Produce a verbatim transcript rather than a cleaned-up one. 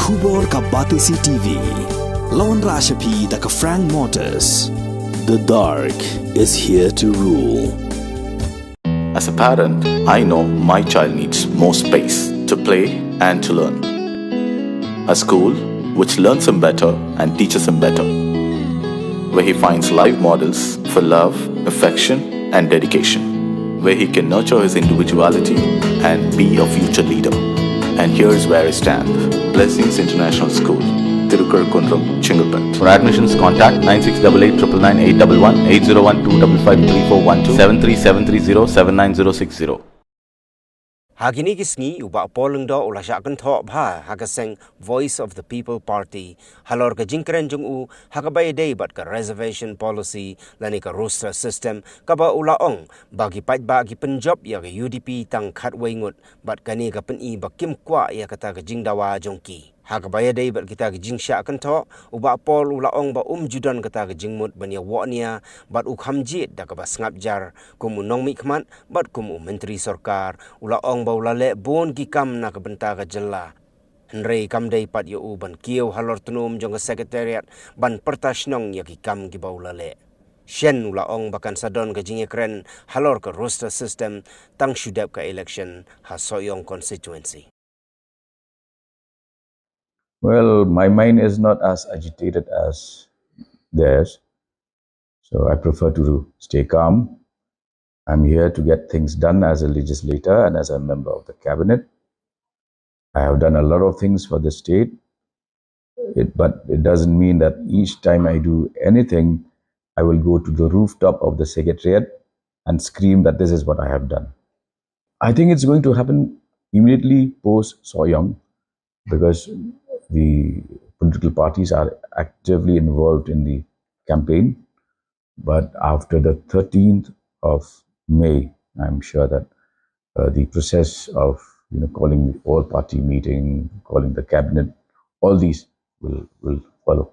Khubor ka Batesi T V. Lawan Rashapi da ka Frank Motors. The dark is here to rule. As a parent, I know my child needs more space to play and to learn. A school which learns him better and teaches him better, where he finds live models for love, affection, and dedication, where he can nurture his individuality and be a future leader. And here's where I stand. Blessings International School, Tirukar Kundrum, Chengalpet. For admissions, contact nine six double eight triple nine eight double one, eight zero one two double five three four one two, seven three seven three zero seven nine zero six zero. Ha kine ki sngi u Bah Paul Lyngdoh u la shah kynthoh bha ha ka seng Voice of the People Party halor ka jingkren jong u ha kaba ïadei bad ka reservation policy lane ka roster system, kaba u la ong ba ki paidbah ki pynjop ïa ka U D P tang khatwei ngut bad kane ka pyni ba kim kwah ïa kata ka jingdawa jong ki. Ha kaba ïadei bad kita ki jingshah kynthoh, u Bah Paul u la ong ba um ju don kata ka jingmut ban ïa wahnia bad u kham jied da kaba sngap jar kum u nongmihkhmat bad kum u myntri sorkar. U la ong ba u la leh bun ki kam na ka bynta ka jylla, hynrei kam dei pat ïa u ban kiew halor tnum jong ka Secretariat ban pyrta shnong ïa ki kam kiba u la leh. Shen u la ong ba kan sa don ka jingïakren halor ka roster system tang shu dep ka election ha Sohiong constituency. Well, my mind is not as agitated as theirs, so I prefer to stay calm. I'm here to get things done as a legislator and as a member of the cabinet. I have done a lot of things for the state, it, but it doesn't mean that each time I do anything, I will go to the rooftop of the Secretariat and scream that this is what I have done. I think it's going to happen immediately post Sohiong, because the political parties are actively involved in the campaign. But after the thirteenth of May, I'm sure that uh, the process of, you know, calling the all-party meeting, calling the cabinet, all these will, will follow.